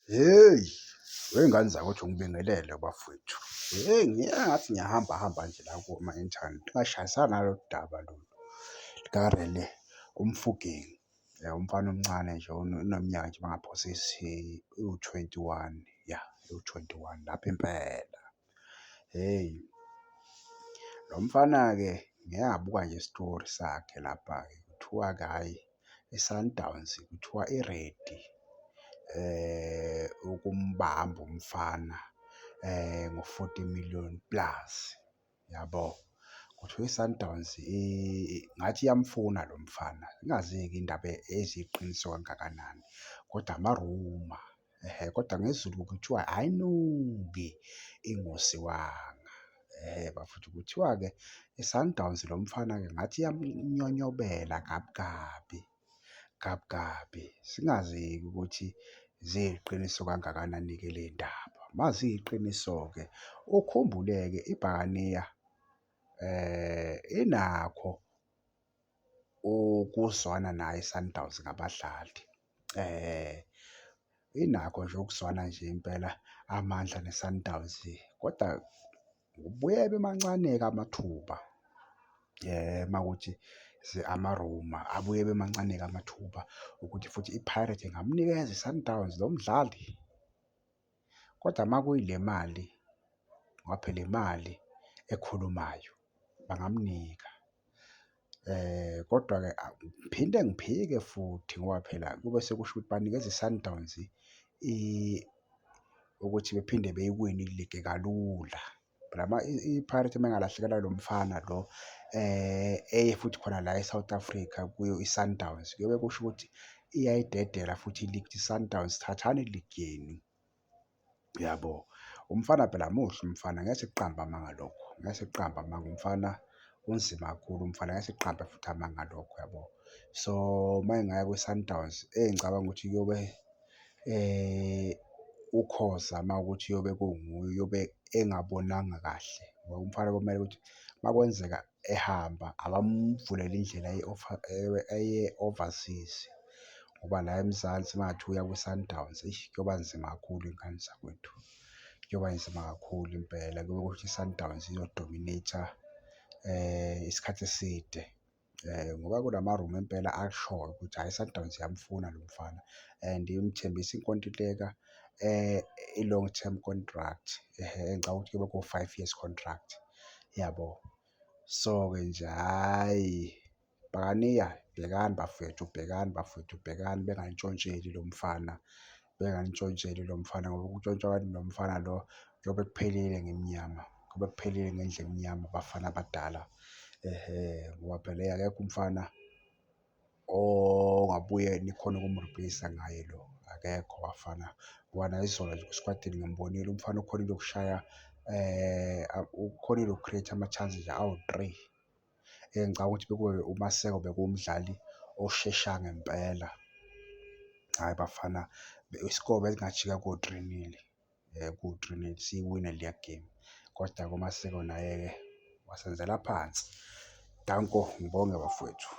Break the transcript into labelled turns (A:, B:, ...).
A: Hheyi, wey'ngane zakwethu ngibingelele bafowethu. Hheyi, ngiye ngathi ngiyahamba hamba nje la kuma-inthanethi ngashayisana nalolu daba lolu likaRele uMofokeng, umfana omncane nje oneminyaka nje uma ngingaphosisi iwu-21, ya iwu-21 lapho impela. Hheyi, lo mfana-ke ngiye ngabuka nje isitori sakhe lapha-ke kuthiwa-ke hhayi i-Sundowns kuthiwa i-ready ukumbamba umfana ngo-forty million plus, yabo. Kuthiwa i-Sundowns ngathi iyamfuna lo mfana, ngingazi-ke iy'ndaba eziyiqiniso kangakanani kodwa ama-rumour, ehhe, kodwa ngesiZulu kuthiwa ayinuki ingosiwanga. Ehhe, bafowethu kuthiwa-ke i-Sundowns lo mfana-ke ngathi iyamnyonyobela kabi kabi, kabi kabi. Singazi-ke ukuthi ziyiqiniso kangakanani-ke ley'ndaba. Uma ziyiqiniso-ke ukhumbule-ke ibhakaniya inakho ukuzwana nayo i-Sundowns ngabadlali. Inakho nje ukuzwana nje impela amandla ne-Sundowns, koda kubuye abe mancane-ke amathuba uma kuwukuthi ama-rumour, abuye abe mancane-ke amathuba ukuthi futhi i-Pirates ingamnikeza i-Sundowns lo mdlali. Kodwa uma kuyile mali, ngoba phela imali ekhulumayo, bangamnika. Kodwa-ke ngiphinde ngiphike futhi ngoba phela kube sekusho ukuthi banikeza i-Sundowns ukuthi bephinde beyiwine iligi kalula. Phela i-Pirates uma ingalahlekelwa ilo mfana lo eye futhi khona la e-South Africa kuyo i-Sundowns, kuyobe kusho ukuthi iyayidedela futhi iligi ithi Sundowns thathani iligi yenu, uyabo? Umfana phela muhle umfana ngeke sikuqambe amanga lokho, ngeke sikuqambe amanga umfana unzima kakhulu umfana ngeke sikuqambe futhi amanga lokho yabo. So, uma engaya kwi-Sundowns engicabanga ukuthi kuyobe uKhoza uma kuwukuthi uyobe kunguye uyobe engabonanga kahle ngoba umfana kumele ukuthi uma kwenzeka ehamba abamvulele indlela eye overseas ngoba la eMzansi uma kungathiwa uya kwi-Sundowns, eish, kuyoba nzima kakhulu y'ngane zakwethu, kuyoba nzima kakhulu impela. Kuyobe kusho ukuthi i-Sundowns iyo-dominate-a isikhathi eside ngoba kunama-rumour impela ashoyo ukuthi hhayi i-Sundowns iyamfuna lo mfana and imthembisa inkontileka i-long term contract, ehhe, engicabanga ukuthi kuyobe ku-five years contract, yabo. So-ke nje hhayi, bhakaniya bhekani bafowethu, bhekani bafowethu, bhekani benganintshontsheli lo mfana, benganintshontsheli lo mfana ngoba ukuntshontshwa kwalo mfana lo kuyobe kuphelile ngemnyama, kuyobe kuphelile ngendlu emnyama bafana abadala, ehhe, ngoba phela hheyi akekho umfana ongabuye nikhone ukum-replace-a ngaye lo, akekho bafana. Ngoba nayizolo nje esikwadini ngimbonile umfana ukhonile ukushaya ukhonile uku-create-a ama-chances awu-three. Engicabanga ukuthi bekube uMaseko bekuwumdlali oshesha ngempela, hhayi bafana i-score besingajika ko-three nil, ku-three nil siyiwine leya game, koda-ke uMaseko naye-ke wasenzela phansi. Danko, ngibonge bafowethu.